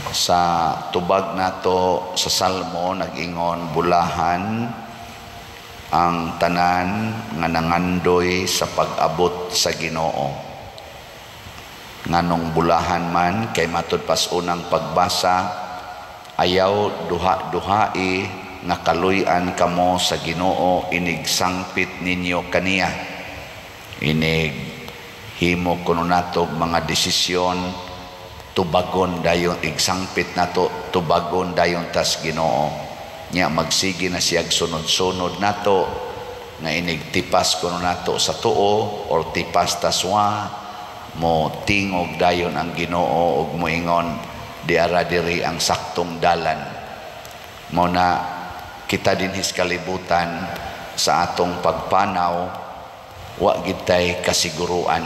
Sa tubag nato sa Salmo, nag-ingon, "Bulahan ang tanan nga nangandoy sa pag-abot sa Ginoo." Nganong bulahan man? Kay matud pas unang pagbasa, ayaw duha-duhai nga kaluy-an kamo sa Ginoo inig sangpit ninyo kaniya. Inig himo kuno natog mga desisyon, tubagon dayon. Igsangpit nato, tubagon dayon tas Ginoo. Nya magsige na siyag sunod-sunod nato nga inig tipas kuno nato sa tuo or tipas taswa, mo tingog dayon ang Ginoo ug moingon, "Diara diri ang saktong dalan." Mo na kita dinhis kalibutan, sa atong pagpanaw, wa gid tay kasiguruan.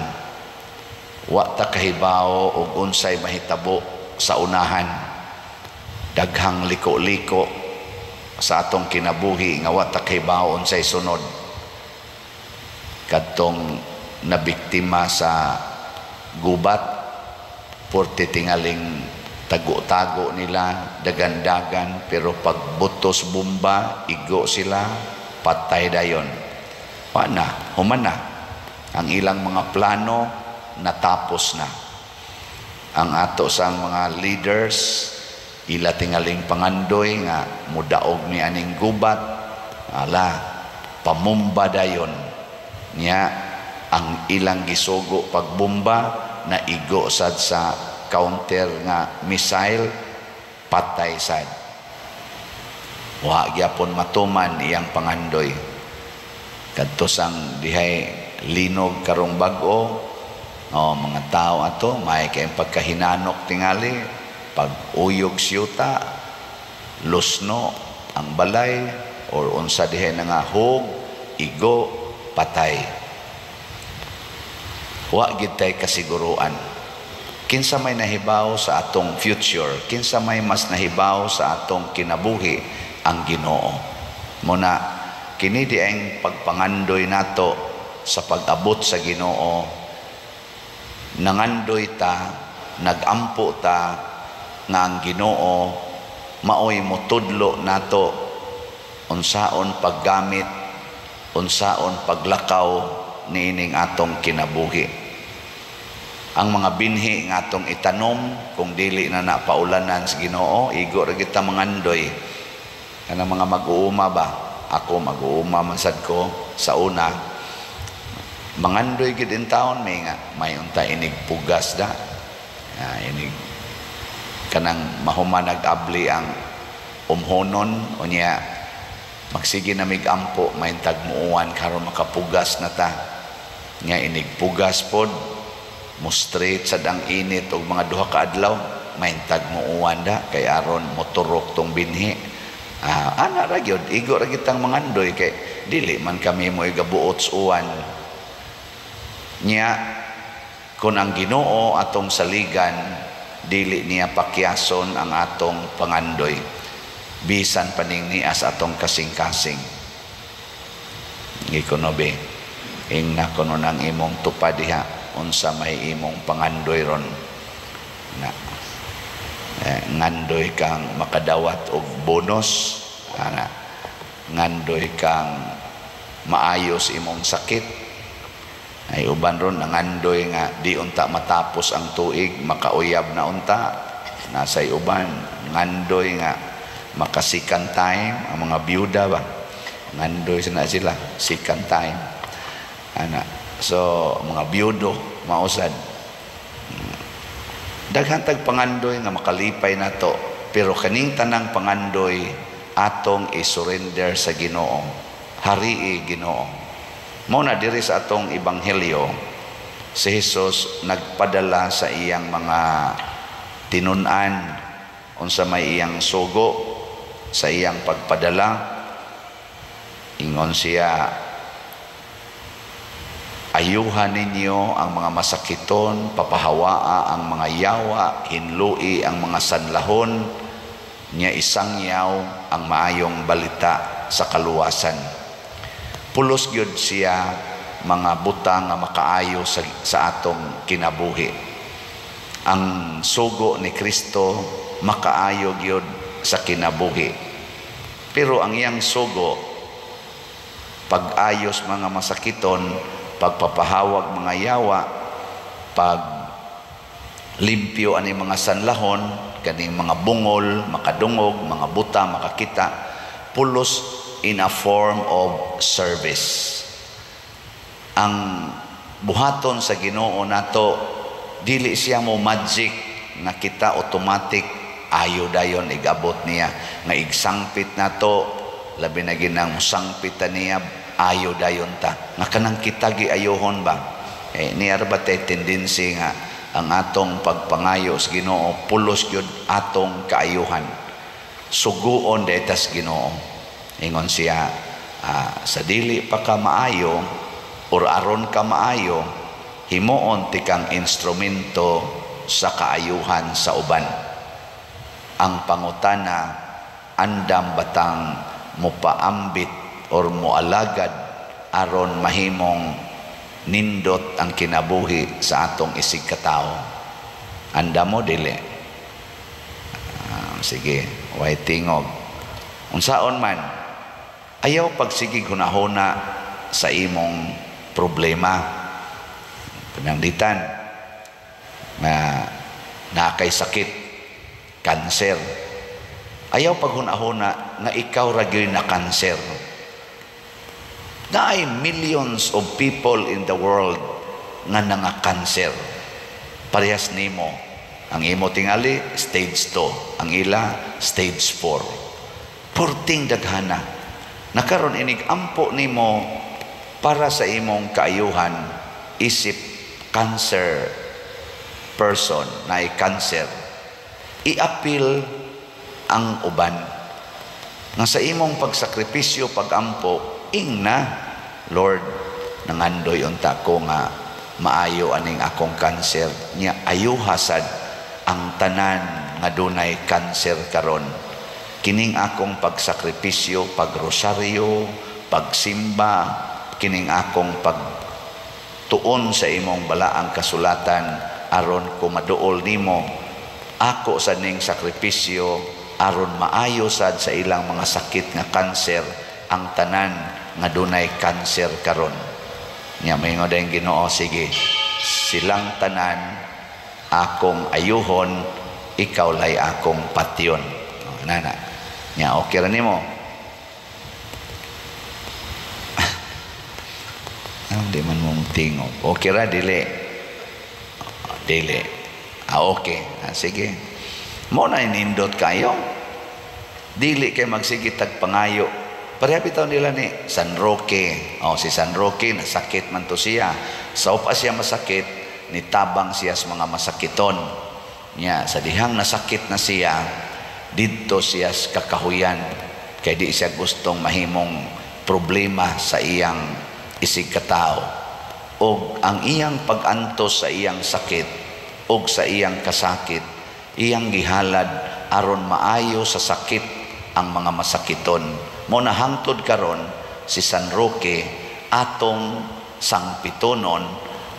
Wa ta kahibaw og unsay mahitabo sa unahan. Daghang liko-liko sa atong kinabuhi nga wa ta kahibaw unsay sunod. Kadtong nabiktima sa gubat, porte tingaling tago-tago nila, dagandagan, pero pag butos bomba, igo sila, patay dayon. Wa na, human na ang ilang mga plano, natapos na. Ang ato sang mga leaders, ila tingaling pangandoy nga mudaog mi aning gubat, ala, pamumba dayon. Nya ang ilang gisugo pagbomba, naigo sad sa counter nga missile, patay sad. Wa gyapon matuman iyang pangandoy. Kadto sang dihay linog karong bag-o, oh, mga tao ato may kay pagkahinanok tingali, pag uyog siyuta, lusno ang balay or unsa dihay na nga hog, igo, patay. Wa gid tay kasiguruan. Kinsa may nahibaw sa atong future? Kinsa may mas nahibaw sa atong kinabuhi? Ang Ginoo. Muna kini di ang pagpangandoy nato sa pag-abot sa Ginoo. Nangandoy ta, nagampo ta nga ang Ginoo maoy motudlo nato unsaon paggamit, unsaon paglakaw niining atong kinabuhi. Ang mga binhi nga atong itanom, kung dili na napaulanan sa Ginoo, igo ra kita mangandoy. Kanang mga mag-uuma ba, ako mag-uuma man sad ko sa una, mangandoy gid in taon may nga may unta inig pugas da, inig kanang mahuman nag-abli ang umhonon, unya magsige na mig ampo maintag muuan karon makapugas na ta. Nga inig pugas pod, mo straight sad ang init og mga 2 ka adlaw, maintag muuan da kay aron moturok tong binhi. Ana ra gyud, igo ra kitang mangandoy kay dili man kami mo igabuot sa uwan. Nya kun ang Ginoo atong saligan, dili niya pakyason ang atong pangandoy bisan paning nias atong kasing-kasing. Gikuno be, ingna kuno nang imong tupad diha, unsa may imong pangandoy ron na ngandoy kang makadawat og bonus ana, ngandoy kang maayos imong sakit. Ay uban ron nangandoy nga di unta matapos ang tuig, makauyab na unta. Nasay uban ngandoy nga maka-second time. Ang mga byuda ba, ngandoy na sila second time ana. So mga byudo mausad, daghan tag pangandoy nga makalipay nato, pero kaning tanang pangandoy atong i-surrender sa Ginoo. Harii, Ginoo. Mao na diri sa atong ebanghelyo, si Jesus nagpadala sa iyang mga tinun-an. Unsa may iyang sugo sa iyang pagpadala? Ingon siya, "Ayuhan ninyo ang mga masakiton, papahawaa ang mga yawa, hinlui ang mga sanlahon, nya isangyaw ang maayong balita sa kaluwasan." Pulos gyud siya mga butang nga makaayo sa atong kinabuhi. Ang sugo ni Kristo makaayo gyud sa kinabuhi. Pero ang iyang sugo, pag-ayos mga masakiton, pagpapahawag mga yawa, pag limpyo ani mga sanlahon, kaning mga bungol, makadungog, mga buta, makakita, pulos in a form of service. Ang buhaton sa Ginoo nato, dili siya mo magic nga kita automatic ayo dayon igabot niya nga igsangpit nato, labi na ginang sangpit ta niya, ayo dayon ta nga kanang kita giayohon ba. Eh, niya ba tay tendency nga ang atong pagpangayo sa Ginoo pulos gyud atong kaayuhan? Suguon detas Ginoo. Ingon siya, sa dili pa ka maayo or aron ka maayo, himuon tikang instrumento sa kaayuhan sa uban. Ang pangutana, andam batang mupaambit or mualagad aron mahimong nindot ang kinabuhi sa atong isig katao? Andam mo, dili? Sige, way tingog. Unsaon man, ayaw pagsigig hunahuna sa imong problema. Pananglitan na nakay sakit, kanser. Ayaw paghunahuna nga ikaw ra gyud na kanser. Naay millions of people in the world nga nanga-kanser. Parehas nimo. Ang imo tingali stage 2, ang ila stage 4. Purting daghana. Nakaron inig ampo nimo para sa imong kaayuhan isip cancer person na cancer, iapil ang uban nga sa imong pagsakripisyo, pagampo, ingna, "Lord, nangandoy unta ko nga maayo aning akong cancer nya, ayuha sad ang tanan nga dunay cancer karon. Kining akong pagsakripisyo, pagrosaryo, pagsimba, kining akong pagtuon sa imong balaang kasulatan aron ko maduol nimo, ako sa ning sakripisyo aron maayo sad sa ilang mga sakit nga kanser ang tanan nga dunay kanser karon." Nya moingon dayon Ginoo, "Sige, silang tanan akong ayuhon, ikaw lay akong patyon." Oh, nana. Nya okay ra nimo? Di man mong tingog. Okay ra, dili? Dili. Ah, okay. Ah, sige. Mo na inindot kayo. Dili kay magsige tagpangayo. Pareha bitaw nila ni San Roque. Oh, si San Roque nasakit man to siya. Sa upa siya masakit, nitabang siya sa mga masakiton. Nya sa dihang nasakit na siya, didto siya sa kakahuyan kay di siya gustong mahimong problema sa iyang isig katao. Og ang iyang pag-antos sa iyang sakit og sa iyang kasakit, iyang gihalad aron maayo sa sakit ang mga masakiton. Mo na hangtod karon si San Roque atong sangpitonon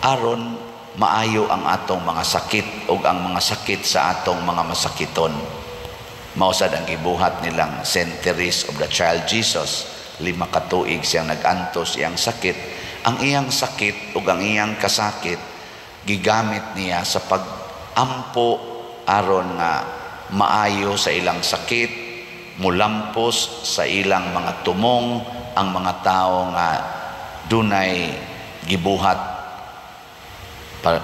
aron maayo ang atong mga sakit og ang mga sakit sa atong mga masakiton. Mao sad ang gibuhat nilang Saint Therese of the Child Jesus. 5 ka tuig siyang nag-antos iyang sakit. Ang iyang sakit ug ang iyang kasakit gigamit niya sa pag-ampo aron nga maayo sa ilang sakit, mulampos sa ilang mga tumong ang mga tao nga dunay gibuhat,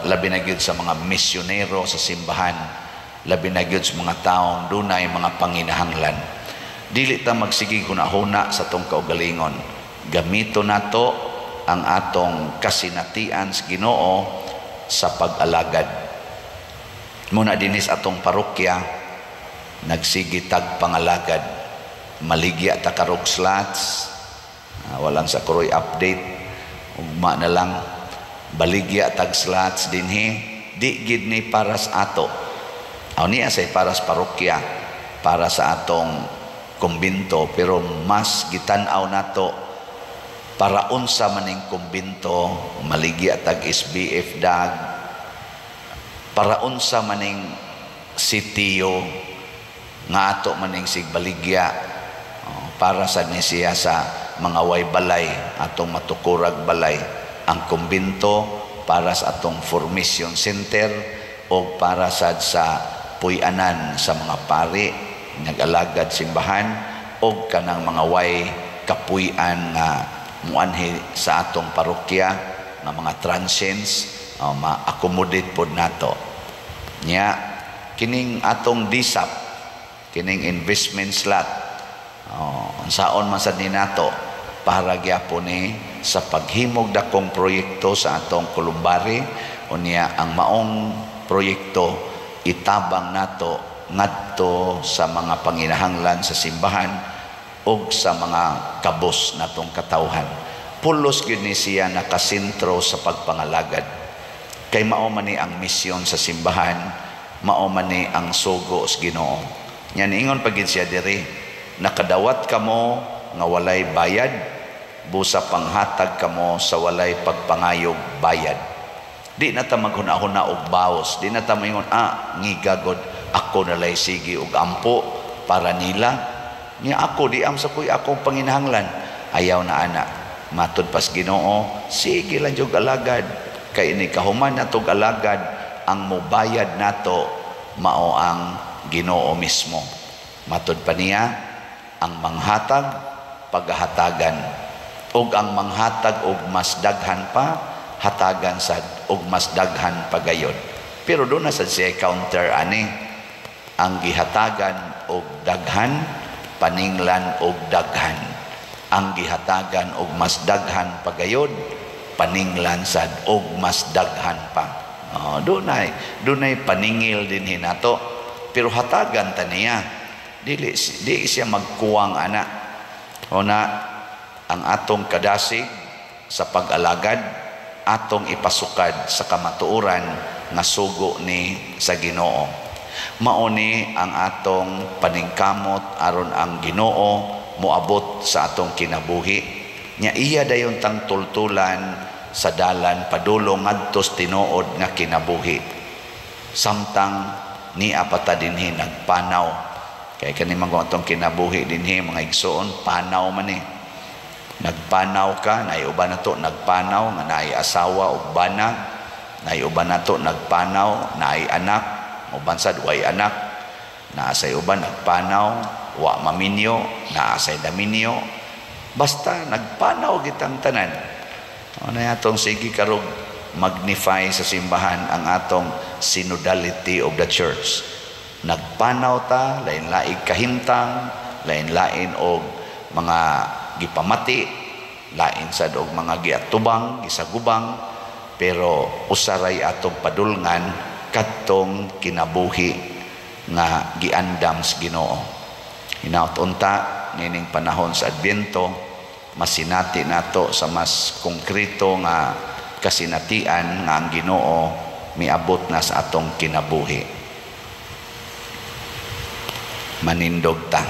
labi na gyud sa mga misyonero sa simbahan, labi na gyud sa mga taong dunay mga panginahanglan. Dili ta magsigig hunahuna sa atong kaugalingon. Gamito nato ang atong kasinatian sa Ginoo sa pag-alagad. Muna dinis atong parokya nagsige tag pangalagad. Maligya ta karog slots, walang sa kuroy update, ugma na lang baligya tag slots dinhi. Di gid ni para sa ato. Aw niya say para sa parokya, para sa atong kumbinto, pero mas gitan-aw nato para unsa maning kumbinto. Maligya tag SBF dag Para unsa maning sitiyo nga ato maning sigbaligya, oh, para sa ni siya sa mga way balay, atong matukurag balay. Ang kumbinto para sa atong formation center o para sad sa puy-anan sa mga pari nag-alagad simbahan o kanang mga way kapuy-an nga muanhi sa atong parokya nga mga transients, ma-accommodate pod nato. Nya kining atong DSAP, kining investment slot, unsaon man sad ni nato, para gyapon ni sa paghimog dakong proyekto sa atong kolumbari. Unya ang maong proyekto itabang nato ngadto sa mga panginahanglan sa simbahan ug sa mga kabos natong katawhan. Pulos gyud ni siya nakasentro sa pagpangalagad. Kay mao man ni ang misyon sa simbahan, mao man ni ang sugo sa Ginoo. Nya niingon pa gid siya diri, nakadawat kamo nga walay bayad, busa panghatag kamo sa walay pagpangayog bayad. Di na ta maghuna-huna og baos, di na ta moingon, ngigagod ako nalay sige og ampo para nila. Nya ako di am sa kuy akong panginahanglan. Ayaw na ana. Matud pas Ginoo, sige lang jud alagad. Kay ini kahuman natog alagad, ang mobayad nato mao ang Ginoo mismo. Matud pa niya, ang manghatag paghatagan, ug ang manghatag og mas daghan pa hatagan sad og mas daghan pagayon. Pero doon na sad siya counter ani, ang gihatagan og daghan paninglan og daghan, ang gihatagan og mas daghan pagayon paninglan sad og mas daghan pa. Oh, dunay paningil din hinato, pero hatagan ta niya, dili di siya magkuwang ana. O na ang atong kadasig sa pag-alagad atong ipasukad sa kamatuoran nga sugo ni sa Ginoo. Mao ni ang atong paningkamot aron ang Ginoo moabot sa atong kinabuhi. Nya iya dayon tang tultulan sa dalan padulong ngadto sa tinuod nga kinabuhi. Samtang niya pa ta dinhi nagpanaw. Kay kani man atong kinabuhi dinhi mga igsoon, panaw man ni. Nagpanaw ka, naay uban nato nagpanaw nga naay asawa ug bana, naay uban nato nagpanaw, naay anak, uban sad way anak, naa say uban nagpanaw, wa maminyo, naa say naminyo. Basta nagpanaw gitang tanan. Ano atong sige karog magnify sa simbahan ang atong synodality of the church. Nagpanaw ta, lain-laing kahimtang, lain-lain og mga gipamati, lain sad og mga giatubang, gisagubang, pero usaray atong padulngan kadtong kinabuhi nga giandam sa Ginoo. Hinaut unta nining panahon sa Adbyento masinati nato sa mas konkreto nga kasinatian nga ang Ginoo miabot na sa atong kinabuhi. Manindog ta.